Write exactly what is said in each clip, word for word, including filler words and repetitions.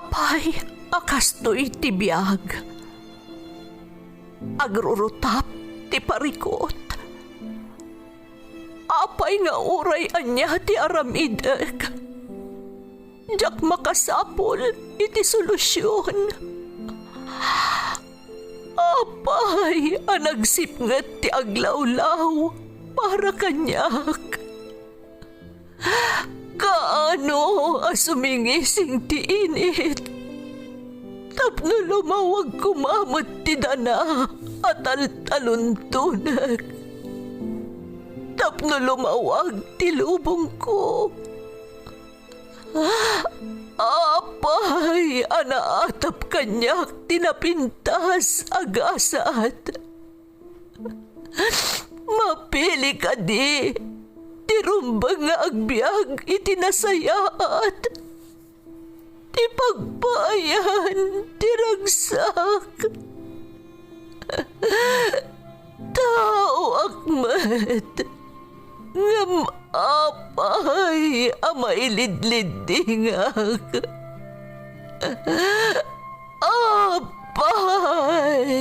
Apay a kastoy ti biag? Agrurutap ti parikut. Apay nga uray ania ti aramidek, diak makasapul iti solusion. Apay a nagsipnget ti aglawlaw para kaniak? Kaano a sumingising ti init tapno lumawag koma met ti dana a taltaluntonek, tapno lumawag ti lubongko? Apay a naatap kaniak ti napintas a gasat? Mapili kadi ti rumbeng nga agbiag iti nasayaat, ti pagpaayan ti ragsak? Taoak met, ngem apay a mailidliddingak? Apay!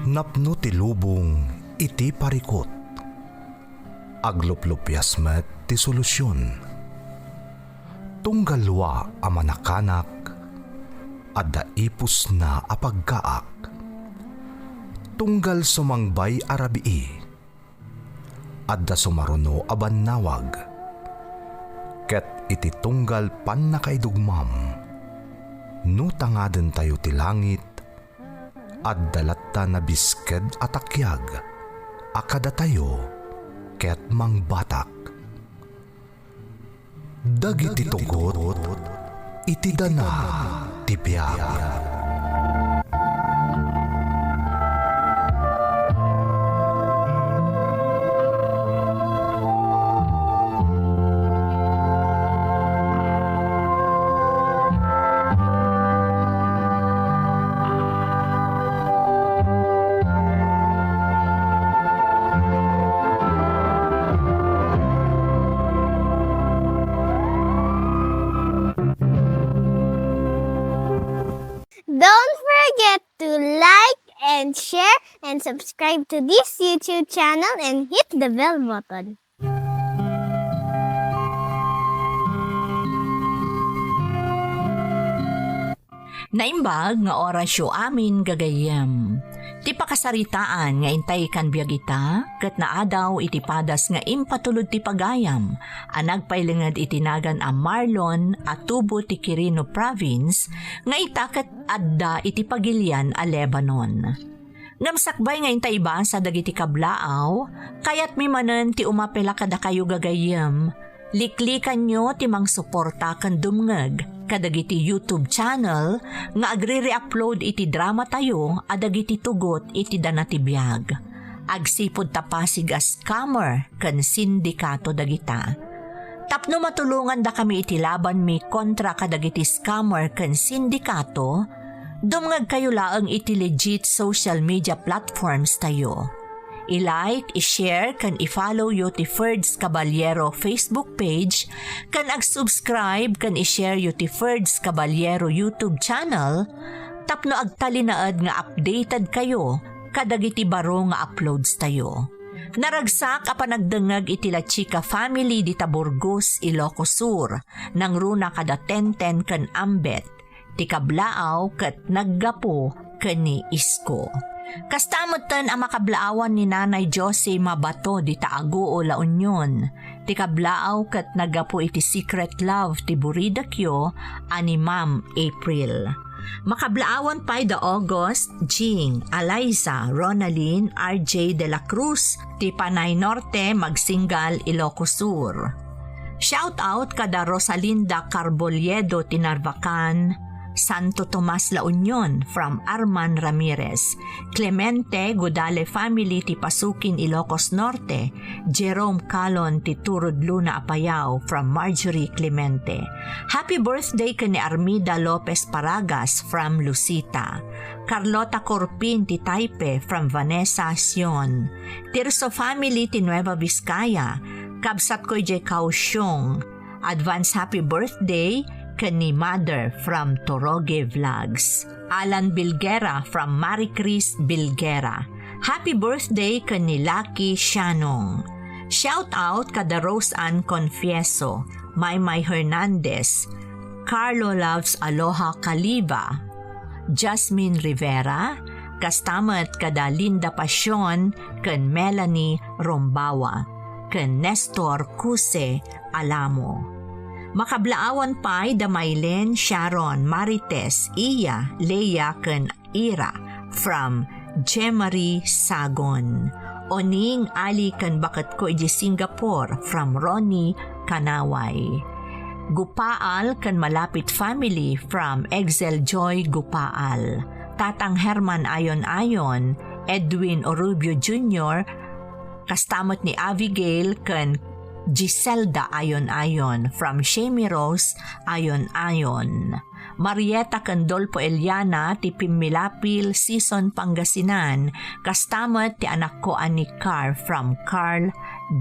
Napno ti lubong iti parikut. Agluplupias met ti solusion. Tunggal wa a manakanak, adda ipusna a pagkaak. Tunggal sumangbay a rabii, adda sumaruno a bannawag. Ket iti tunggal pannakaidugmam, no tangadentayo ti langit, adda latta nabisked a takiag a kadatayo ket mangbatak. Dagiti tugot iti dana ti biag. Don't forget to like and share and subscribe to this YouTube channel and hit the bell button. Naimbag nga orasyo amin, gagayyem. Ti pakasaritaan nga intay kan biag ita, ket naadaw iti padas nga impatulod ti pagayam a nagpailinged iti nagan a Marlon a tubo ti Quirino Province, nga ita ket adda iti pagilian a Lebanon. Ngem sakbay nga inta ibasa dagiti kablaaw, kayatmi manen ti umapela kadakayo, gagayyem, liklikanyo ti mangsuporta ken dumngeg kadagiti YouTube channel nga agre-re-upload iti dramatayo a dagiti tugot iti dana ti biag. Agsipud ta pasig a scammer ken sindikato dagita. Tapno matulongandakami iti labanmi kontra kadagiti scammer ken sindikato, dumngegkayo laeng iti legit social media platforms tayo. I-like, i-share, ken i-follow yo ti Ferds Caballero Facebook page, ken ag-subscribe ken i-share yo ti Ferds Caballero YouTube channel tapno agtalinaed nga updated kayo kadagiti baro nga uploads tayo. Naragsak a panagdengngeg iti La Chica family dita Burgos, Ilocos Sur, nangruna kada Tenten ken Ambet. Ti kablaaw ket naggapu ken ni Isko. Kasta metten a makablaawan ni Nanay Josie Mabato dita Agoo, La Union. Ti kablaaw ket naggapu iti secret love ti buridekyo a ni Ma'am April. Makablaawan pay da August, Jing, Eliza, Ronalyn, R J de la Cruz, ti Panay Norte, Magsinggal, Ilocos Sur. Shout out kada Rosalinda Carbolledo ti Narvacan, Santo Tomas La Union from Arman Ramirez. Clemente Gudale family ti Pasukin, Ilocos Norte. Jerome Calon ti Turud Luna Apayao from Marjorie Clemente. Happy birthday ken ni Armida Lopez Paragas from Lucita. Carlota Corpin ti Taype from Vanessa Sion. Tirso family ti Nueva Vizcaya. Kabsatko idiay Kaohsiung. Advance happy birthday ken ni Mother from Toroge Vlogs. Alan Bilguera from Marie Chris Bilguera. Happy birthday ken ni Lucky Shanong. Shout out kada Rose Ann Confieso, Maymay Hernandez, Carlo Loves Aloha Caliva, Jasmine Rivera, kasta met kada Linda Pasion ken Melanie Rombawa, ken Nestor Cuse Alamo. Makablaawan pay da Mailen, Sharon, Marites, Iya, Lea, ken Ira from Jemary Sagon. Oning, Ali, ken baketko idiay Singapore from Ronnie Kanaway. Gupaal ken Malapit family from Excel Joy Gupaal. Tatang Herman Ayon-Ayon, Edwin Orubio Junior, kasta met ni Abigail ken Giselda Ayon-Ayon from Shamie Rose Ayon-Ayon. Marieta ken Dolfo Eliana ti Pimmilapil, Sison, Pangasinan, kasta met ti anakko a ni Carl from Carl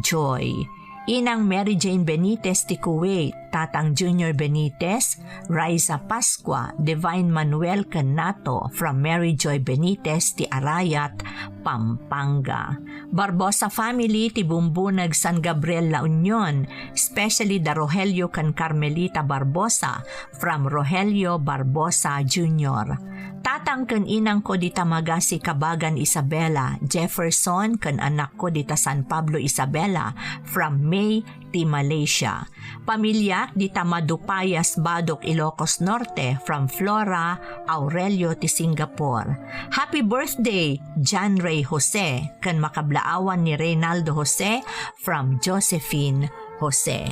Joy. Inang Mary Jane Benitez ti Kuwait, Tatang Junior Benitez, Raisa Pascua, Divine Manuel ken Nato from Mary Joy Benitez ti Arayat, Pampanga. Barbosa family ti Bumbuneg, San Gabriel, La Union, especially da Rogelio ken Carmelita Barbosa from Rogelio Barbosa Junior. Tatang ken inangko dita Magasi Kabagan, Isabela, Jefferson ken anakko dita San Pablo, Isabela from May ti Malaysia. Pamiliak dita Madupayas, Badoc, Ilocos Norte from Flora Aurelio ti Singapore. Happy birthday, John Ray Jose, ken makablaawan ni Reynaldo Jose from Josephine Jose.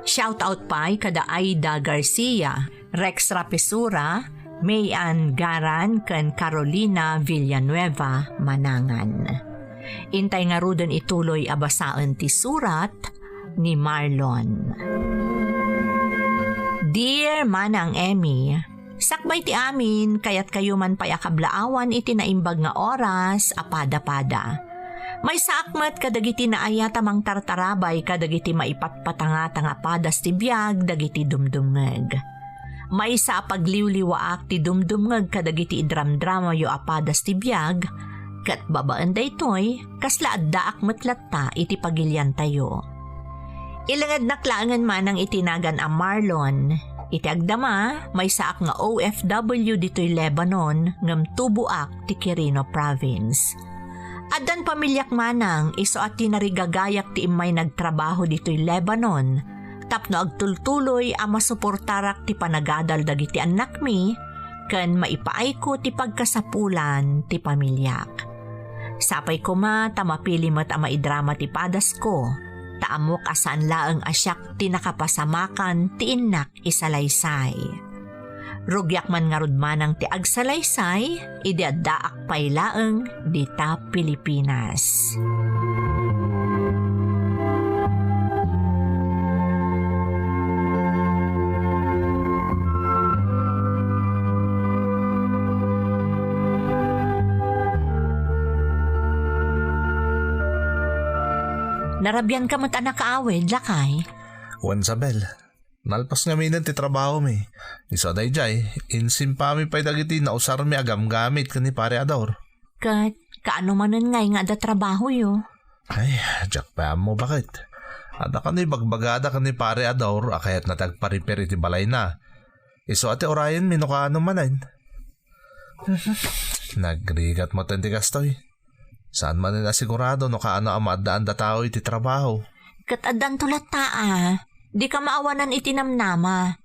Shout out pay kada Aida Garcia, Rex Rapesura, May Ann Garan, ken Carolina Villanueva Manangan. Intay ngaruden ituloy a basaen ti surat ni Marlon. Dear Manang Emmy, sakbay ti amin, kayatkayo man pay a kablaawan iti naimbag nga oras a pada-pada. Maysaak met kadagiti naayat a mangtartarabay kadagiti maipatpatangata nga padas ti biag dagiti dumdumngeg. Maysa a pagliwliwaak ti dumdumngeg kadagiti idramdramayo a padas ti biag, ket babaen daytoy, kasla addaak met latta iti pagiliantayo. Ilengednak laengen manang iti nagan a Marlon. Iti agdama, maysaak nga O F W ditoy Lebanon, ngem tuboak ti Quirino Province. Addan pamiliak manang, isu a tinarigagayak ti immay nagtrabaho ditoy Lebanon, tapno agtultuloy a masuportarak ti panagadal dagiti annakmi, ken maipaayko ti pagkasapulan ti pamiliak. Sapay koma ta mapili met a maidrama ti padasko, ta ammok a saan laeng a siak ti nakapasamakan ti innak isalaysay. Rugiak man ngarud manang ti agsalaysay, idi addaak pay laeng dita Pilipinas. Narabianka met a nakaawid, lakay? Wen, Isabel. Nalpas ngaminen ti trabahomi. Isu a daydiay, insimpami pay dagiti nausarmi a gamgamit ken ni Pare Ador. Ket, kaano manen ngay nga adda trabahoyo? Ay, diak pay ammo baket. Adda kano ibagbagada ken ni Pare Ador a kayatna ti agpariper iti balayna. Isu a ti urayenmi no kaano manen. Nagrigat met ti kastoy. Saan manen a sigurado no kaano a maaddaan dataoy ti trabaho. Ket addanto latta a, dika maawanan iti namnama.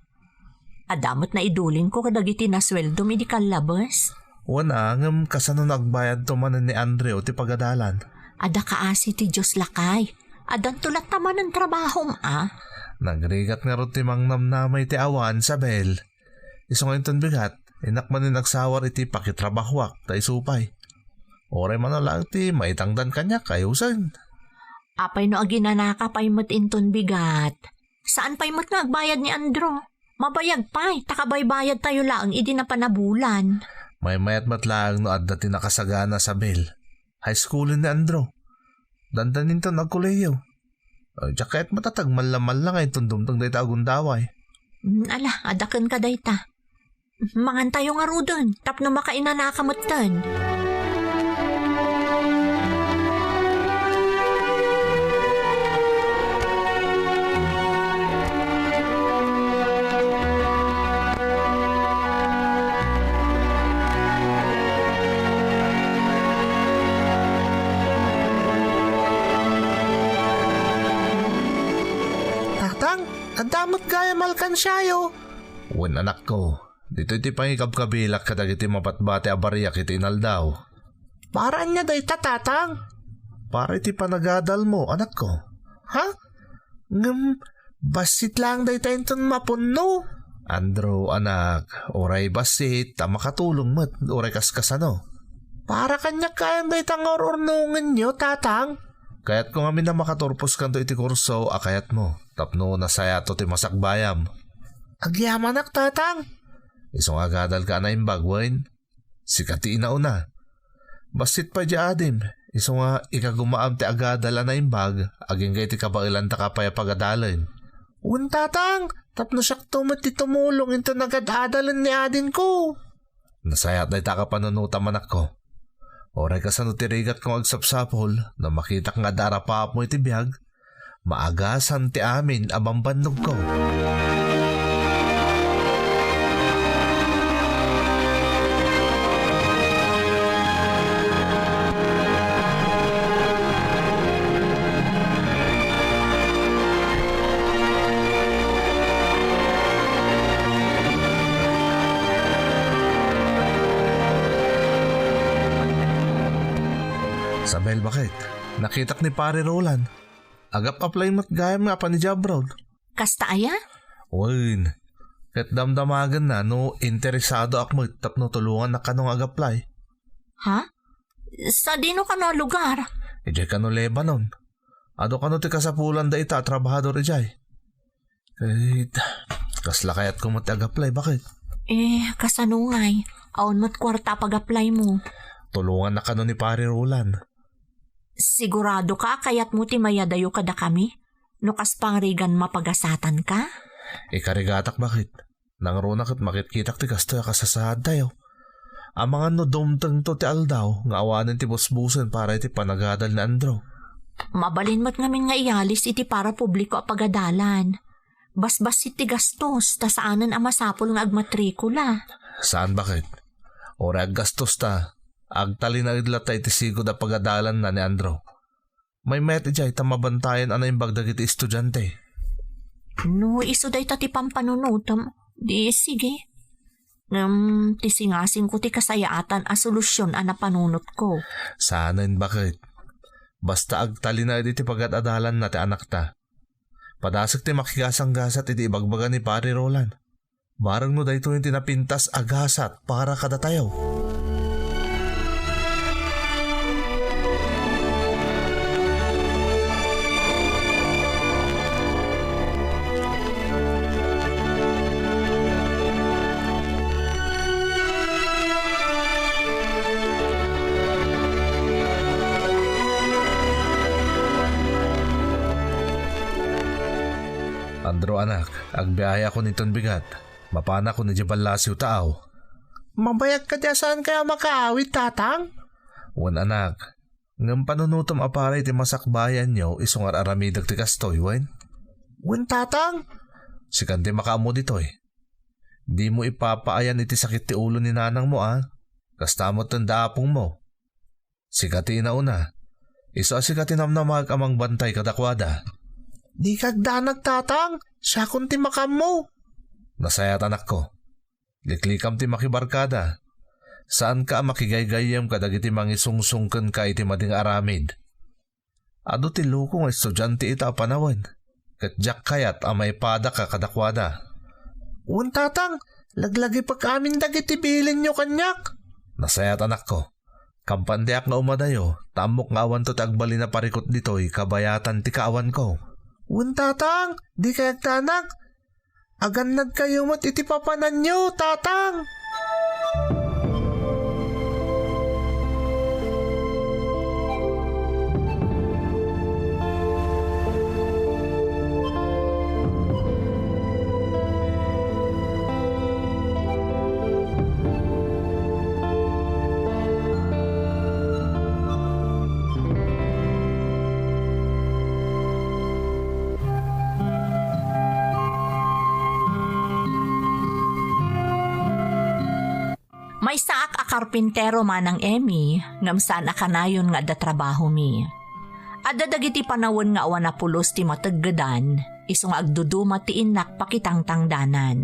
Adda met naidulingko kadagiti nasueldom idi kallabes. Wen a, ngem kasano no agbayadto manen ni Andrew ti pagadalan? Adda kaasi ti Dios, lakay. Addanto latta manen trabahom a. Nagrigat ngarud ti mangnamnama iti awan, Isabel. Isu nga inton bigat, innak manen agsawar iti pakitrabahuak ta isu pay. Uray man laeng ti maitangdan kaniak, ayusen. Apay no aginanaka pay met inton bigat? Saan pay met nga agbayad ni Andrew? Mabayag pay, ta kabaybayad tayo laeng idi napan a bulan. Maymayat met laeng no adda ti nakasagana, Sabel. High school ni Andrew. Dandaninton agkolehiyo. Ay, diak kayat matatag mallamalla nga inton dumteng dayta a gundaway. Mm, ala, adaken ka dayta. Mangantayo ngaruden, tapno makainanaka metten. Tatang, adda met gayam alkansiayo. Wen, anakko, ditoy ti pangikabkabilak kadagiti mabatbati a bariak iti inaldaw. Para ania dayta, Tatang? Para iti panagadalmo, anakko. Ha? Ngem, bassit laeng dayta inton mapunno. Andrew, anak, uray bassit, ta makatulong met, uray kaskasano. Para kaniak gayam dayta nga ur-urnongenyo, Tatang? Kayatko ngamin a makaturpos kanto iti kurso a kayatmo, tapno nasayato ti masakbayam. Agyamanak, Tatang. Isu nga agadalka a naimbag, wen? Sika ti inauna. Bassit pay di adim, isu nga ikagumaam ti agadal a naimbag, agingga iti kabaelanta ka pay a pagadalen. Wen, Tatang, tapno siakto met ti tumulong inton agad-adalen ni adingko. Nasayaat dayta a kapanunotam, anakko. Uray kasano ti rigatko nga agsapsapul, no makitak nga adda arapaapmo iti biag, maagasan ti amin a bambannogko. Sabel, bakit? Nakitak ni Pare Roland. Agap-apply met gayam nga apan idiay abroad. Kasta aya? Wen, ket damdamagenna no interesadoak met tapno tulongannak kano nga ag-apply. Ha? Sadino kano a lugar? Idiay kano Lebanon. Adu kano ti kasapulan dayta a trabahador idiay. Ket, kasla kayatko met ti ag-apply, bakit? Eh, kasano ngay? Awan met kuarta a pag-apply mo. Tulongannak kano ni Pare Roland. Sigurado ka a kayat mo ti mayadayo kadakami? No kas pangrigan, mapagasatanka? Ikarigatak, bakit? Nangruna ket makitkitak ti kastoy a kasasaadtayo. Amangan no dumtengto ti aldaw nga awanen ti busbusen para iti panagadal ni Andrew. Mabalin met ngamin nga iyalis iti para publiko a pagadalan. Basbassit ti gastos, ta saanen a masapul nga agmatrikula. Saan, bakit? Uray aggastos ta, agtalinaed latta iti sigud a pagadalanna ni Andrew. Maymayat idiay ta mabantayan a naimbag dagiti estudiante. No isu dayta ti pampanunotem, di sige. Ngem ti singasingko ti kasayaatan a solusyon a napanunotko. Saanen, bakit? Basta agtalinaed iti pagad-adalanna ti anakta. Padasek ti makigasanggasat iti ibagbaga ni Pare Roland. Bareng no daytoyen ti napintas a gasat para kadatayo. Andrew, anak, agbiahekon inton bigat. Mapanakon idiay ballasiw ta aw. Mabayag kadi a saankayo a makaawid, Tatang? Wen, anak. Ngem panunotem a para iti masakbayanyo isu nga ar-aramidek ti kastoy, wen? Wen, Tatang. Sikan ti makaammo ditoy. Dimo ipapaayan iti sakit ti ulo ni nanangmo, a? Kasta met ken da apongmo. Sika ti inauna. Isu a sika ti namnamaek a mangbantay kadakuada. Dika agdanag, Tatang. Siakon ti makaammo. Nasayaat, anakko. Liklikam ti makibarkada. Saanka a makigaygayyem kadagiti mangisungsong kenka iti madi nga aramid. Adu ti loko nga estudiante ita a panawen, ket diak kayat a maipadaka kadakuada. Wen, Tatang, Laglagipek amin dagiti bilinyo kaniak. Nasayaat, anakko. Kampante ak nga umadayo, ta ammok nga awanto ti agbalin a parikut ditoy kabayatan ti kaawanko. Wen, tatang, dikay agtanak. Agannadkayo met iti papananyo, tatang. Maysaak a karpintero, Manang Emmy, ngem saan a kanayon nga adda trabahomi. Adda dagiti panawen nga awan a pulos ti mateggedan, isu nga agduduma ti innak pakitangtangdanan.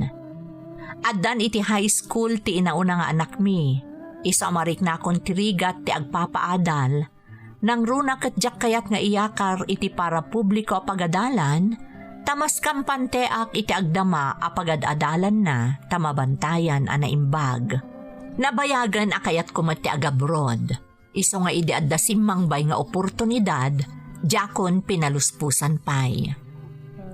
Addan iti high school ti inauna nga anakmi, isu a mariknakon ti rigat ti agpapaadal, nangruna ket diak kayat nga iyakar iti parapubliko a pagadalan, ta mas kampanteak iti agdama a pagad-adalanna ta mabantayan a naimbag. Nabayagen a kayatko met ti agabroad. Isu nga idi adda simmangbay nga oportunidad, diakon pinalusposan pay.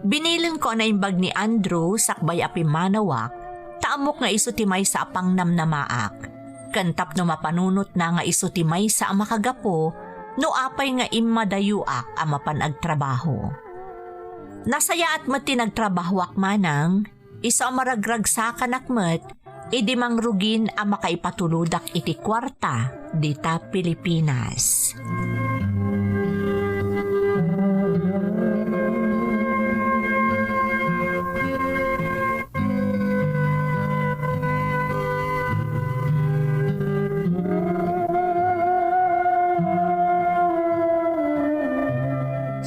Binilenko a naimbag ni Andrew sakbay a pimmanawak, ta ammok nga isu ti maysa a pangnamnamaak, ken tapno mapanunotna nga isu ti maysa a makagapu no apay nga immadayoak a mapan agtrabaho. Nasayaat met ti nagtrabahoak manang, isu a maragragsakanak met idi mangrugin a makaipatuludak iti kuarta dita Pilipinas.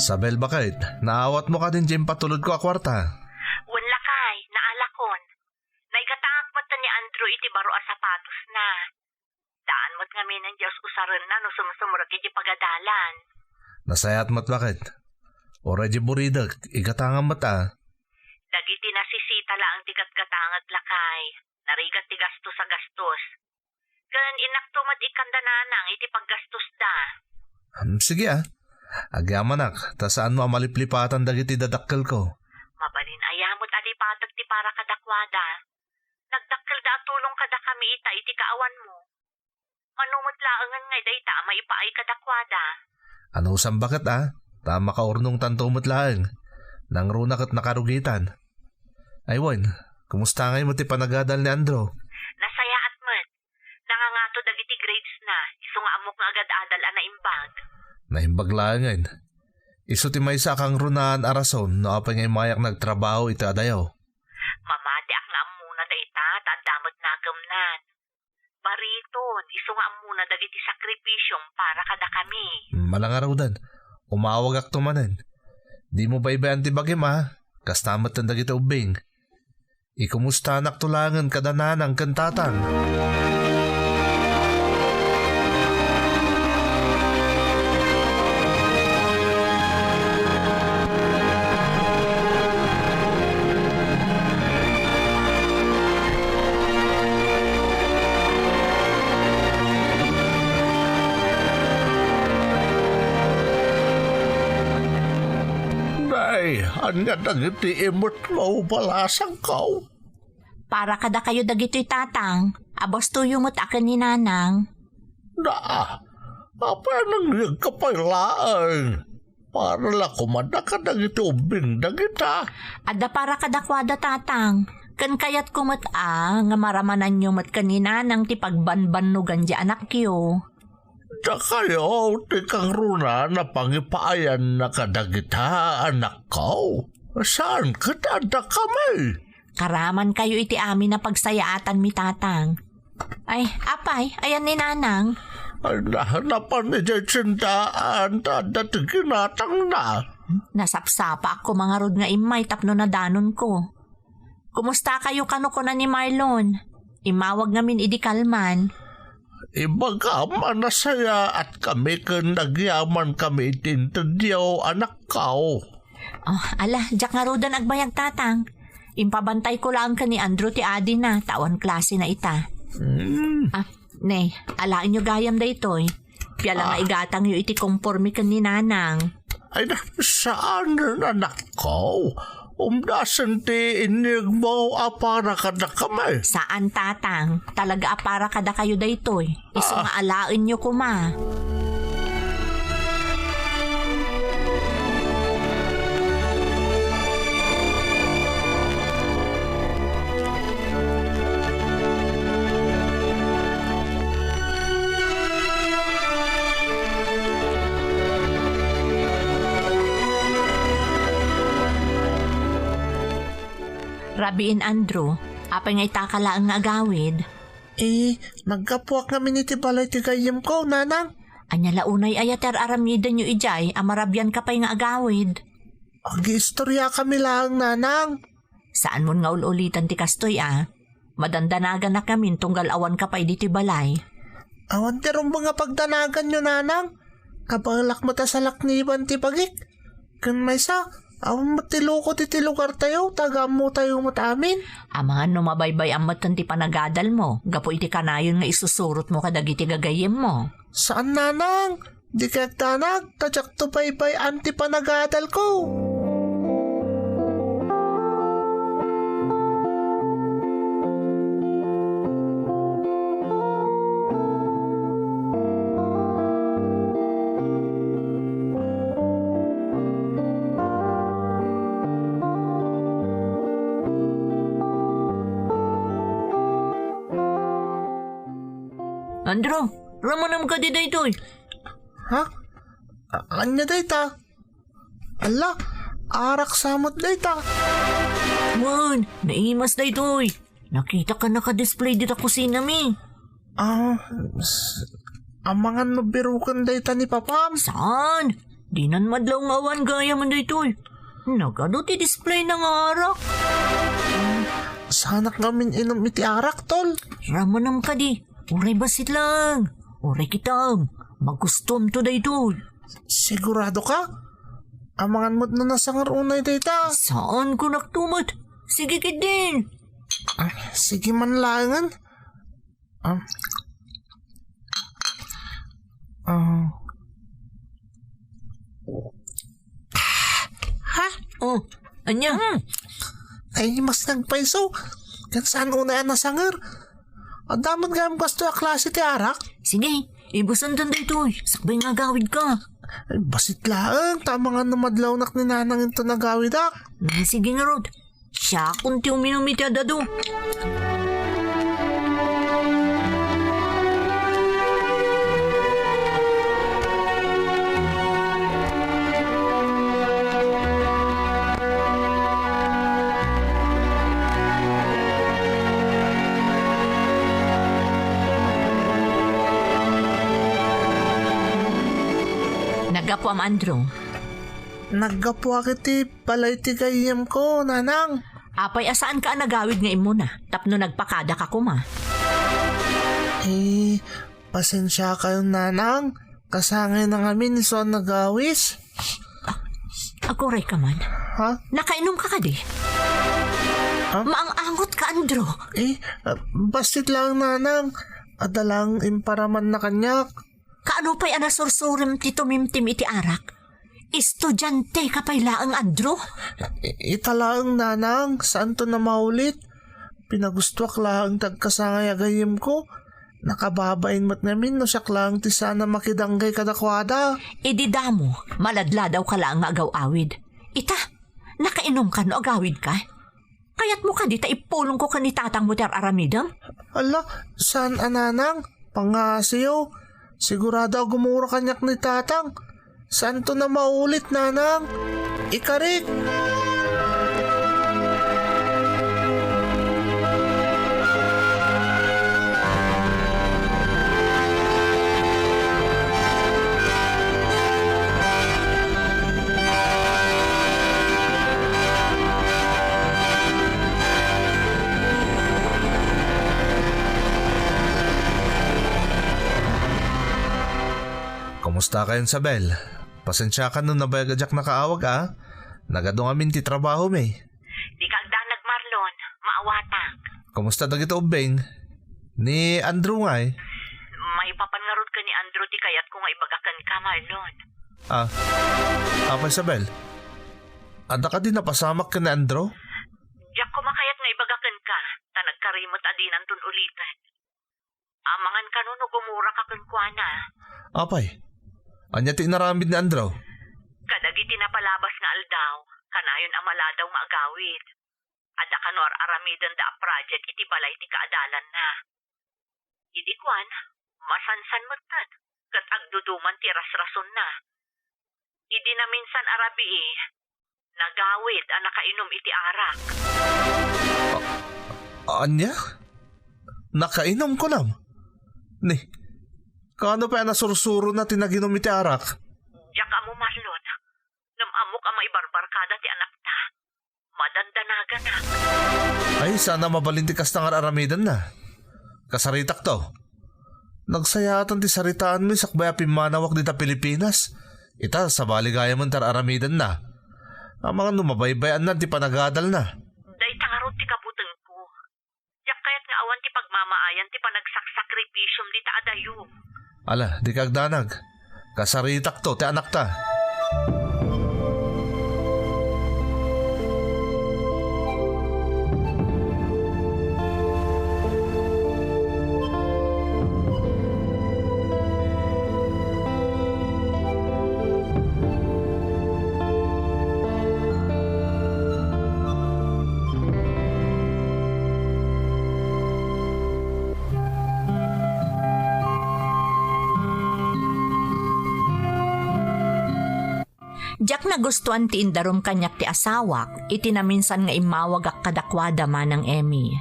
Sabel, baket, naawatmo kadin diay impatulodko a kuarta? Wen, lakay, naalakon. Naigatangak met ni Andrew iti baro a sapatosna. Daan met ngamin diay us-usarenna no sumsumrek iti pagadalan. Nasayaat met, baket. Uray diay buridek, igatangam met a. Dagiti nasisita laeng ti gatgatangek, lakay. Narigat ti gastos a gastos. Ken innakto met ikkanda nanang iti paggastos da. Hmm, sige a. Agyamanak, ta saanmo a maliplipatan dagiti dadakkelko. Mabalin aya met a lipatek ti para kadakuada. Nagdakkelda a tulong kadakami ita iti kaawanmo. Mano met laengen ngay dayta a maipaay kadakuada. Anusam, baket a, ta makaurnongtanto met laeng. Nangruna ket nakarugitan. Ay wen, kumusta ngay met ti panagadal ni Andrew? Nasayaat met. Nangangato dagiti grades na, isu nga ammok nga agad-adal a naimbag. Naimbag laengen. Isu ti maysa a kangrunaan a rason no apay nga immayak nagtrabaho iti adayo. Mamatiak nga ammona dayta, ta adda met nakemnan. Bariton, isu nga ammona dagiti sakripisyom para kadakami. Malangarudan, umawagakto manen. Dimo baybay-an ti bagim a, kasta met dagiti ubbing. Ikumustanakto laengen kada nanang ken tatang. Nay, ania dagiti imet nga ubalasangko? Para kadakayo dagitoy, tatang. Abastoyo met a ken ni nanang. Da, apay a nangyegka pay laeng? Para la koma da kadagiti ubbing dagita. Adda para kadakuada, tatang. Ken kayatko met a nga maramananyo met ken ni nanang ti pagbanbannogan diay anakyo. Dakayo ti kangrunaan a pangipaayanna kadagita, anakko. Saan ket adda kami? Karamankayo iti amin a pagsayaatanmi, tatang. Ay, apay, ayan ni nanang? Ay, na, napan idiay tiendaan, ta adda ti ginatangna. Nasapsapaak koma ngarud nga immay tapno nadanonko. Kumustakayo kano kuna ni Marlon? Immawag ngamin idi kalman. Ibagam a nasayaatkami ken nagyamankami iti intedyo, anakko. Oh, ala, diak ngaruden agbayag, tatang. Impabantayko laeng ken ni Andrew ti adina, ta awan klasena ita. Hmm. Ah, ne, alaenyo gayam daytoy. Pia la nga Ah. igatangyo iti konporme ken ni Nanang. Ay, na, saan, anakko? Umdasen ti inyegmo a para kadakami. Saan, Tatang. Talaga a para kadakayo daytoy. Isu Ah. nga alaenyo koma. Rabiin, Andrew, apay nga itaka laeng nga agawid? Eh, naggapuak ngamin iti balay ti gayyemko, Nanang. Ania la unay aya ti ar-aramidenyo idiay a marabianka pay nga agawid? Agiistoriakami laeng, Nanang. Saanmon nga ul-ulitan ti kastoy a. Madandanaganak ngamin tunggal awanka pay ditoy balay. Awan ti rumbeng a pagdanaganyo, Nanang. Kabaelak met a salakniban ti bagik. Ken maysa, awan met ti lukot iti lugartayo, ta agammotayo met amin. Amangan no mabaybay-am metten ti panagadalmo gapu iti kanayon nga isusurotmo kadagiti gagayyemmo. Saan, Nanang. Di kayat danag, ta diakto baybay-an ti panagadalko. Andrew, ramanam kadi daytoy. Ha? A-, ania dayta? Ala, arak sa met dayta. Wen, naimas daytoy. Nakitak a naka-display dita kusinami. Ah, s-, amangan no biroken dayta ni Papam? Saan? Dinan madlaw nga awan gayam daytoy. Nagadu ti display na nga arak. Saanak ngamin inum iti arak, tol. Ramanam kadi. Uray bassit lang. Uray kitam. Magustuamto daytoy. Sigurado ka? Amangan met no nasanger unay dayta. Saan, kunak to met. Sige ketdin. Ah, sige man laengen. Ah. Ah. Ha? Oh, ania? Hmm. Ay, mas nagpayso. Ken saan unay a nasanger? Adda met gayam kastoy a klase ti arak? Sige, ibusen daytoy. Sakbay nga agawidka. Ay, bassit laeng, ta amangan no madlawnak ni Nanang inton agawidak. Hmm, sige ngarud. Siakon ti uminum iti adadu. Naggapuam, Andrew. Naggapuak iti balay ti gayyemko, Nanang. Apay a saanka a nagawid nga immuna, tapno nagpakadaka koma? Eh, pasensiakayon, Nanang. Kasangayna ngamin isu a nagawis. Ah, aguray ka man. Ha? Nakainum ka kadi? Ha? Maang-angot ka, Andrew. Eh, ah, bassit lang, Nanang. Adda lang imparamanna kaniak. Kaano pay a nasursurem ti tumimtim iti arak? Estudiante ka pay laeng, Andrew? I-, ita laeng, Nanang, saanto a maulit. Pinagustoak laeng ti agkasangay a gayyemko. Nakababain met ngamin no siak laeng ti saan a makidanggay kadakuada. Idi damo, maladladaw ka laeng nga agaw-awid. Ita, nakainum ka no agawid ka? Kayatmo kadi ta ipulongko ken ni tatangmo ti ar-aramidem? Ala, saan a, Nanang? Pangngaasim. Sigurado a gumura kaniak ni tatang. Saanto a maulit, Nanang. Ikarik! Kumusta kayon, Isabel? Pasensiakan no nabayag a diak nakaawag, a. Nagadu ngamin ti trabahomi. Dika agdanag, Marlon. Kumusta dagiti ubbing? Ni Andrew ngay? Maipapan ngarud ken ni Andrew ti kayatko nga ibaga kenka, Marlon. Ah, Apo Isabel, adda kadi napasamak ken ni Andrew? Diak koma kayat nga ibaga kenka, ta nagkari met a dinanton uliten. Amangan kano no gumuraka kenkuana. Apay, ania ti inaramid ni Andrew? Kadagiti napalabas nga aldaw, kanayon a maladaw nga agawid. Adda kano ar-aramidenda a project iti balay ti kaadalanna. Idi kuan, masansan metten, ket agduduman ti rasrasonna. Idi naminsan a rabii, nagawid a nakainom iti arak. A-, ania? Nakainom kunam? Ni, kaano pay a nasursurona ti naginom iti arak? Diak ammo, Marlon. Ngem ammok a maibarbarkada ti anakta. Madandanaganak. Ay, saan a mabalin ti kasta nga ar-aramidenna. Kasaritakto. Nagsayaatan ti saritaanmi sakbay a pimmanawak dita Pilipinas. Ita, sabali gayamen ti ar-aramidenna. Amangan no mabaybay-anna ti panagadalna. Dayta ngarud ti kabutengko. Diak kayat nga awan ti pagmamaayan ti panagsaksakripisyom dita adayo. Ala, dika agdanag. Kasaritakto ti anakta. Diak nagustuan ti indarum kaniak ti asawak iti naminsan nga immawagak kadakuada, Manang Emmy.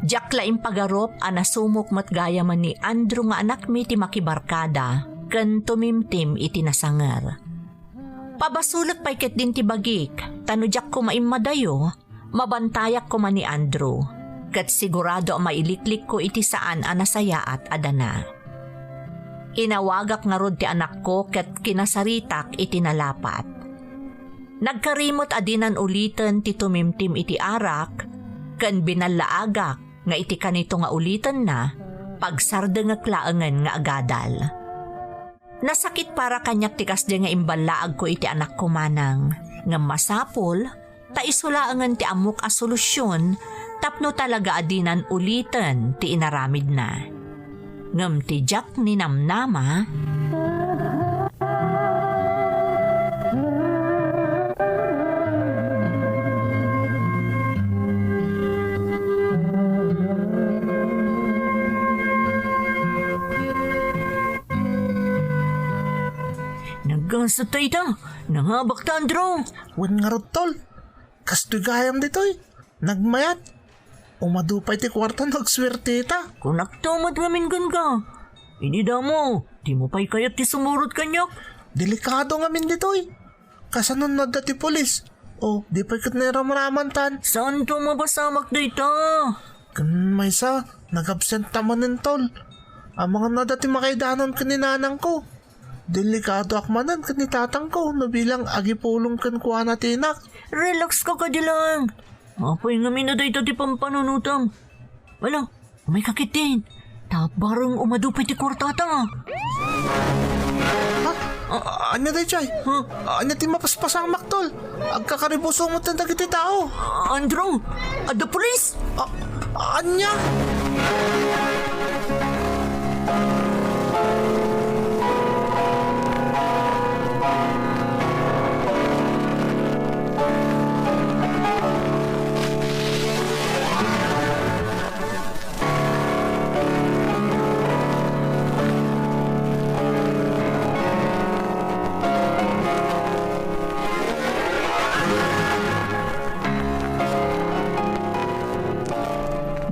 Diak la impagarup a nasumok met gayamen ni Andrew nga anakmi ti makibarkada ken tumimtim iti nasanger. Pabasolek pay ketdin ti bagik, ta no diak koma immadayo, mabantayak koma ni Andrew, ket sigurado a mailiklikko iti saan a nasayaat a dana. Inawagak ngarud ti anakko ket kinasaritak iti nalapat. Nagkari met a dinan uliten ti tumimtim iti arak, ken binallaagak nga iti kanito nga ulitenna, pagsardengek laengen nga agadal. Nasakit para kaniak ti kasdi nga imballaagko iti anakko, Manang, ngem masapul ta isu laengen ti ammok a solusion tapno talaga a dinan uliten ti inaramidna. Ngem ti diak ninamnama, Nagkasat ta ita. Nangabak ta, Andrew. Wen ngarud, tol. Kastoy gayam ditoy. Nagmayat. Umadu pay ti kuarta no agsuerteta. Kunakto met ngamin kenka. Idi damo, dimo pay kayat ti sumurot kaniak? Delikado ngamin ditoy. Kasano no adda ti pulis? O, di pay ket nairamraman tan. Saanto mapasamak dayta? Ken maysa, nag-absent ta manen, tol. Amangan no adda ti makaidanon ken ni nanangko. Delikadoak manen ken ni tatangko no bilang agipulong kenkuana ti inak. Relax ka kadi laeng. Apay ngamin a dayta ti pampanunotam. Ala, umayka ketdin. Ta bareng umadu pay ti kuartata. Ha? A-, ania daytoy? Ha? Ania ti mapaspasamak, tol? Agkakaribuso met dagiti tao. Andrew, adda pulis! A-, ania?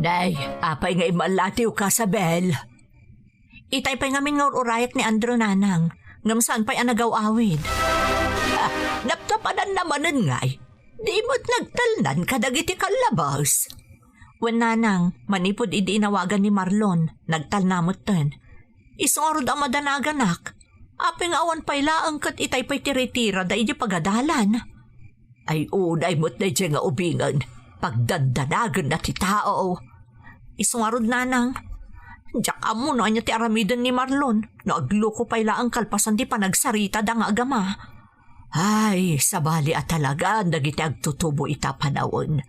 Nay, apay nga immallatiw ka, Sabel? Itay pay ngamin nga ur-urayak ni Andrew, nanang, ngem saan pay a nagaw-awid. Ah, napnapadanna manen ngay. Di met nagtalnan kadagiti kallabas. Wen nanang, manipud idi inawagan ni Marlon, nagtalna metten. Isu ngarud a madanaganak. Apay nga awan pay laeng ket itay pay ti ritirada idi pagadalan. Ay, unay met daydiay nga ubingen. pagdandanagenna ti tao. Isu ngarud, nanang, diak ammo no ania ti aramiden ni Marlon no agluko pay laeng kalpasan ti panagsaritada nga agama. Ay, sabali a talagan dagiti agtutubo ita panawen.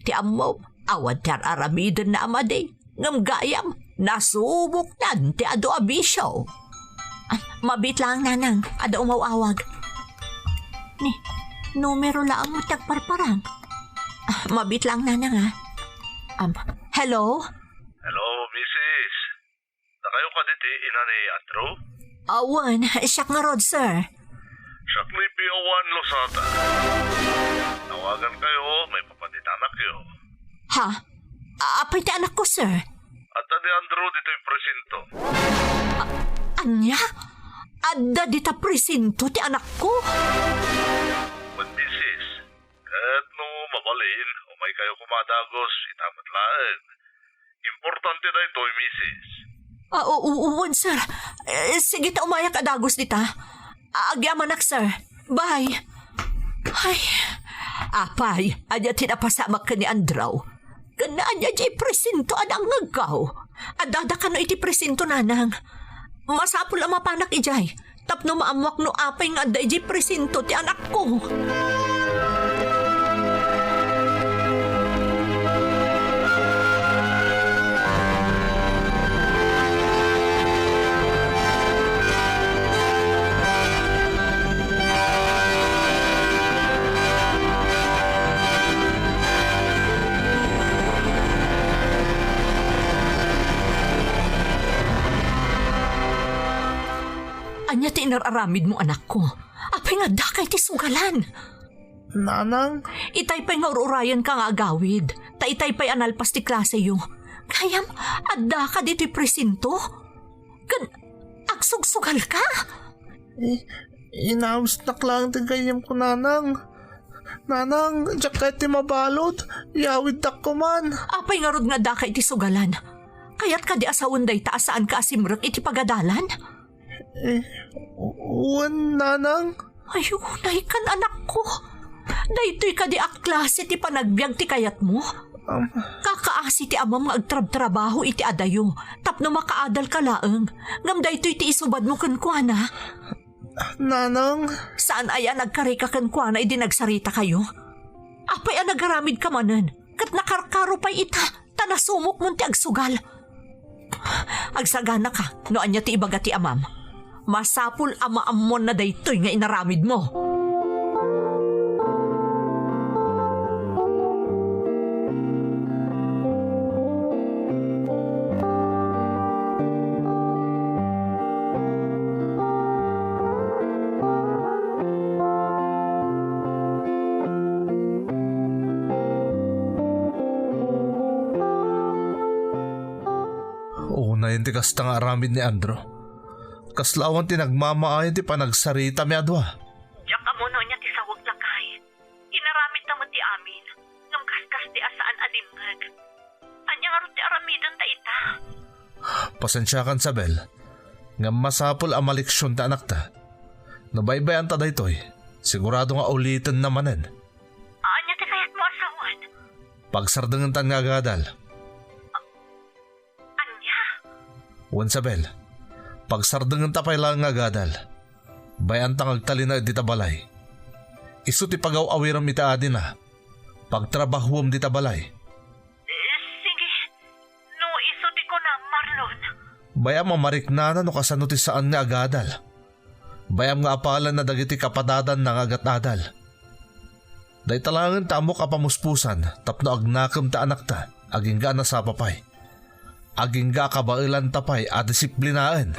Ti ammom, awan ti ar-aramidenna a madi, ngem gayam, nasuboknan ti adu a bisio. Ah, mabiit laeng, nanang, adda umaw-awag. Ni, numero laeng met ti agparparang. Ah, mabiit laeng, nanang, ah. Um, hello? Hello, misis. Dakayo kadi ti ina ni Andrew? Awan, siak ngarud, sir. Siak ni Pio Juan Losada. Tawagan kayo, maipapan ti anakyo. Ha? A-, apay ti anakko, sir? Adda ni Andrew ditoy presinto. A-, ania? Adda dita presinto ti anakko? Wen, misis. Ket no mabalin, umaykayo koma a dagus, ita met laeng. Importante daytoy, misis. Ah, u-, u-, wen, sir. Eh, sige ta umayak a dagus dita. Ah, agyamanak, sir. Bye. Ay, apay, ania ti napasamak ken ni Andrew? Ken ania diay presinto a nangngegko? Addada kano iti presinto, nanang. Masapul a mapanak idiay. Tapno maammuak no apay nga adda idiay presinto ti anakko. Ania ti inar-aramidmo, anakko? Apay nga addaka iti sugalan? Nanang? Itay pay nga ur-urayenka nga agawid, ta itay pay a nalpas ti klaseyo. Gayam, addaka ditoy presinto? Ken agsugsugalka? I-, inawisnak laeng ti gayyemko, Nanang. Nanang, diak kayat ti mabalud. Iyawiddak koman. Apay ngarud nga addaka iti sugalan? Kayat kadi a sawen dayta a saanka a simrek iti pagadalan? Eh, u-, wen, Nanang. Ay, unaykan, anakko. Daytoy kadi a klase ti panagbiag ti kayatmo? Am. Kakaasi ti amam nga agtrabtrabaho iti adayo tapno makaadalka laeng, ngem daytoy ti isubadmo kenkuana. Nanang. Saan aya a nagkarika kenkuana idi nagsaritakayo? Apay a nagaramidka manen, ket nakarkaro pay ita, ta nasumokmon ti agsugal? Agsaganaka no ania ti ibaga ti amam. Masapul a maammuanna daytoy nga inaramidmo. Unayen ti kasta nga aramid ni Andrew. Kasla awan ti nagmamaayan ti panagsaritami a dua. Diak ammo no ania ti sawek, lakay. Inaramidta met ti amin, ngem kaskas ti a saan a dimngeg. Ania ngarud ti aramidenta ita? Pasensiakan, Isabel, ngem masapul a maleksion ti anakta. No baybay-anta daytoy, sigurado nga ulitenna manen. Ania ti kayatmo a sawen? Pagsardengenta nga agadal. Ania? Wen, Isabel, pagsardengenta pay laeng nga agadal. Bay-anta nga agtalinaed dita balay. Isu ti pagaw-awirem iti adina. Pagtrabahuem dita balay. Eh, sige. No isu ti kunam, Marlon. Bay-am a mariknana no kasano ti saan nga agadal. Bay-am nga apalanna dagiti kapadadanna nga agat-adal. Dayta laengen ti ammok a pamuspusan tapno agnakem ta anakta, agingga a nasapa pay. Agingga a kabaelanta pay a disiplinaen.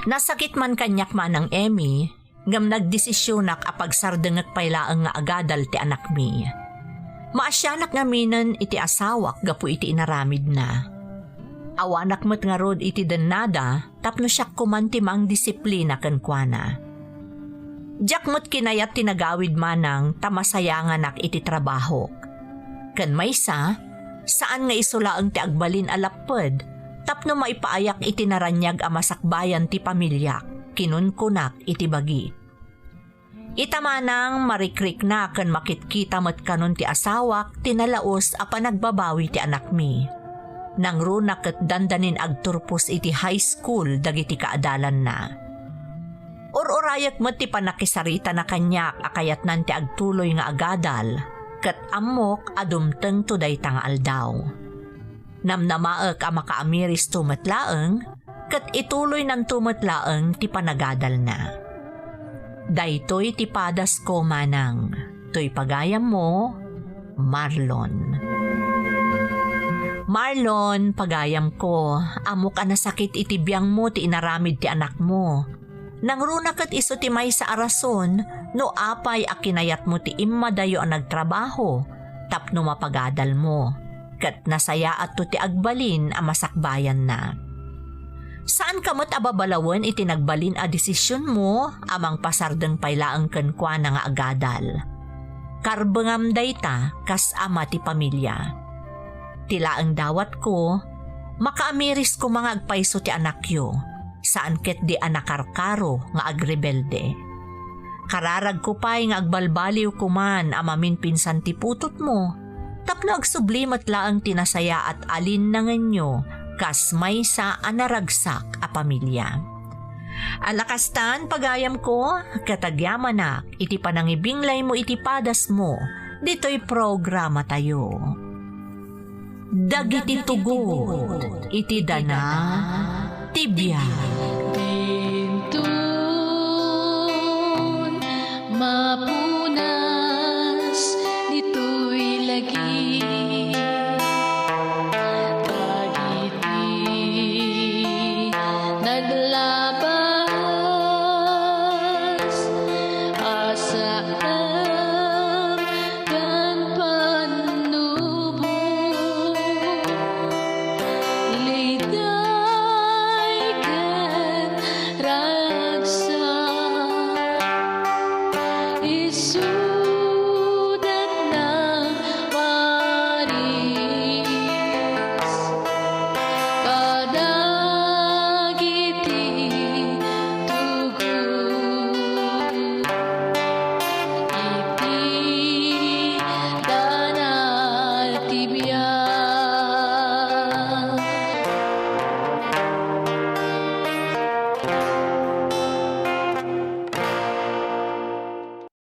Nasakit man kaniak, Manang Emmy, ngem nagdesisionak a pagsardengek pay laeng nga agadal ti anakmi. Maasianak ngaminen iti asawak gapu iti inaramidna. Awanak met ngarud iti dennada tapno siak koman ti mangdisiplina kenkuana. Diak met kinayat ti nagawid, Manang, ta masayanganak iti trabahok. Ken maysa, saan nga isu laeng ti agbalin a lapped tapno maipaayak iti naraniag a masakbayan ti pamiliak, kinunkunak iti bagi. Ita, Manang, marikrikna ken makitkita met kanon ti asawak ti nalaus a panagbabawi ti anakmi. Nangruna ket dandanin agturpos iti high school dagiti kaadalanna. Ur-urayek met ti pannakisaritana kaniak a kayatnan ti agtuloy nga agadal, ket ammok a dumtengto dayta nga aldaw. Namnamaek a makaamiristo met laeng, ket ituloynanto met laeng ti panagadalna. Daytoy ti padasko, Manang. Toy pagayammo, Marlon. Marlon, pagayamko, ammok a nasakit iti biangmo ti inaramid ti anakmo. Nangruna ket isu ti maysa a rason no apay a kinayatmo ti immadayo a nagtrabaho tapno mapagadalmo, ket nasayaatto ti agbalin a masakbayanna. Saanka met a babalawen iti nagbalin a desisionmo a mangpasardeng pay laeng kenkuana nga agadal. Karbengam dayta kas ama ti pamilia. Ti laeng dawatko, makaamiris koma nga agpayso ti anakyo, saan ketdi a nakarkaro nga agrebelde. Kararagko pay nga agbalbaliw koman a maminpinsan ti putotmo, tapno agsubli met laeng ti nasayaat a linnangenyo kas maysa a naragsak a pamilia. Ala kastan, pagayamko, ket agyamanak iti panangibinglaymo iti padasmo ditoy programatayo. Dagiti tugot iti dana ti biag. Dinton mapunas ditoy lagi, dagiti naglabas a saan ken pannubo, liday ken ragsak. Isu